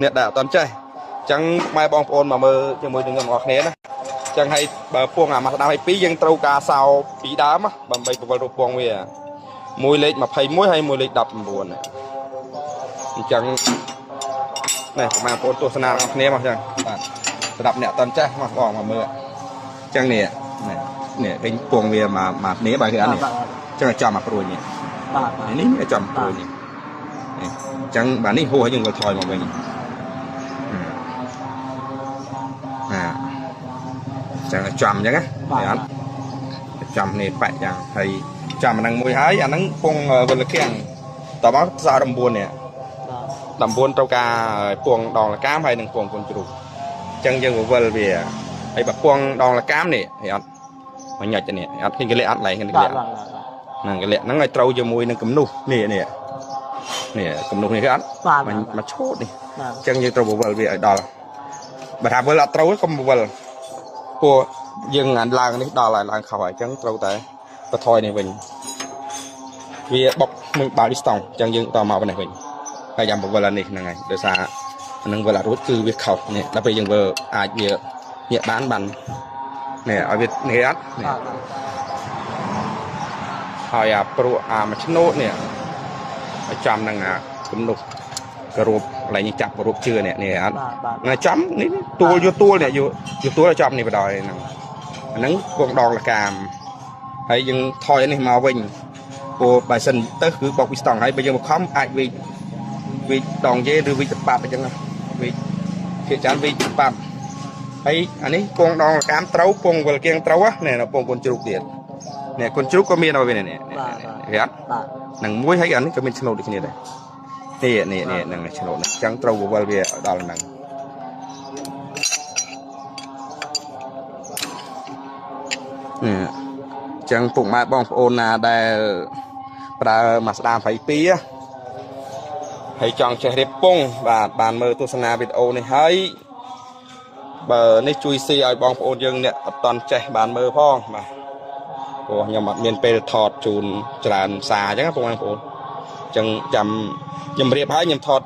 អ្នកដែលអត់ទាន់ចេះអញ្ចឹងម៉ែបងប្អូនមកមើលជាមួយនឹងខ្ញុំទាំងអស់គ្នាណាអញ្ចឹងហើយបើពងអាម៉ាស្ដា22យើងត្រូវការសោពីរដើមដើម្បីពវល់រូបពងវាមួយលេខ21ហើយមួយលេខ19អញ្ចឹងនេះបងប្អូនទស្សនាទាំងអស់គ្នាមកអញ្ចឹងបាទសម្រាប់អ្នកអត់ទាន់ចេះមកបងមកមើលអញ្ចឹងនេះនេះឃើញពងវាមកមកនេះបាទគឺអត់នេះអញ្ចឹងឲ្យចំមកព្រួយនេះ បាទបាទ នេះនេះចំព្រួយនេះនេះអញ្ចឹងបាទនេះហួសឲ្យយើងវិលថយមកវិញអាអញ្ចឹងឲ្យចំអញ្ចឹងណា បាទ អត់ចំនេះបាក់យ៉ាងហើយចំអាហ្នឹងមួយហើយអាហ្នឹងពងវិលគៀងតមកសោ19នេះ បាទ 19ត្រូវការពងដងលកាមហើយនិងពងកូនជ្រូកអញ្ចឹងយើងវិលវាហើយបើពងដងលកាមនេះហើយអត់មកញាច់នេះអត់ឃើញកលៈអត់ឡែងឃើញក បាទ លៈ បាទបាទ ហ្នឹងកលៈហ្នឹងឲ្យត្រូវជាមួយនឹងគំនុះនេះនេះនេះគំនុះនេះគឺអត់ បាទ មកមកឈូតនេះ បាទ អញ្ចឹងយើងត្រូវវិលវាឲ្យដល់បើថាវិលអត់ត្រូវទេកុំវិលព្រោះយើងអានឡើងនេះដល់ហើយឡើងខុសហើយអញ្ចឹងត្រូវតែបន្ថយនេះវិញវាបុកមួយបាល់នេះស្តង់អញ្ចឹងយើងតមកនេះវិញហើយយ៉ាងវិលអានេះហ្នឹងហើយដោយសារអានឹងវិលអត់រួចគឺវាខុសនេះដល់ពេលយើងវិលអាចវាញាក់បានបាននេះឲ្យវានេះអត់នេះ បាទបាទ ហើយអាព្រោះអាមួយឆ្នោតនេះឲ្យចំនឹងអាគំនុះក្ររូបកន្លែងនេះចាប់ក្ររូបជឿនេះនេះអត់ បាទបាទ ណាចំនេះទួលយកទួលនេះយកយកទួលឲ្យចំនេះបដ ாய் ហ្នឹងអាហ្នឹងពងដងលកាមហើយយើងថយនេះមកវិញព្រោះបើសិនទៅគឺបោកពីស្តង់ហើយបើយើងមកខំអាចវិវិដងយេឬវិតប៉ាប់អញ្ចឹងវិភាគច្រើនវិប៉ាប់ហើយអានេះពងដងលកាមត្រូវពងវិលគៀងត្រូវនេះពងកូនជ្រូកទៀតនេះកូនជ្រូកក៏មានឲ្យវានេះនេះវាអត់ បាទ នឹងមួយហើយអានេះក៏មានឆ្នោតដូចគ្នាដែរនេះនេះនេះនឹងឆ្នោតនេះអញ្ចឹងត្រូវវល់វាឲ្យដល់ហ្នឹងនេះអញ្ចឹងពុកម៉ែបងប្អូនណាដែលប្រើម៉ាស្ដា22ណាហើយចង់ចេះរៀបពងបាទបានមើលទស្សនាវីដេអូនេះហើយបើនេះជួយស៊ីឲ្យបងប្អូនយើងអ្នកអត់តន់ចេះបានមើលផងបាទព្រោះខ្ញុំអត់មានពេលថតជូនច្រើនសារអញ្ចឹងណាពុកម៉ែបងប្អូនអញ្ចឹងចាំខ្ញុំរៀបហើយខ្ញុំថត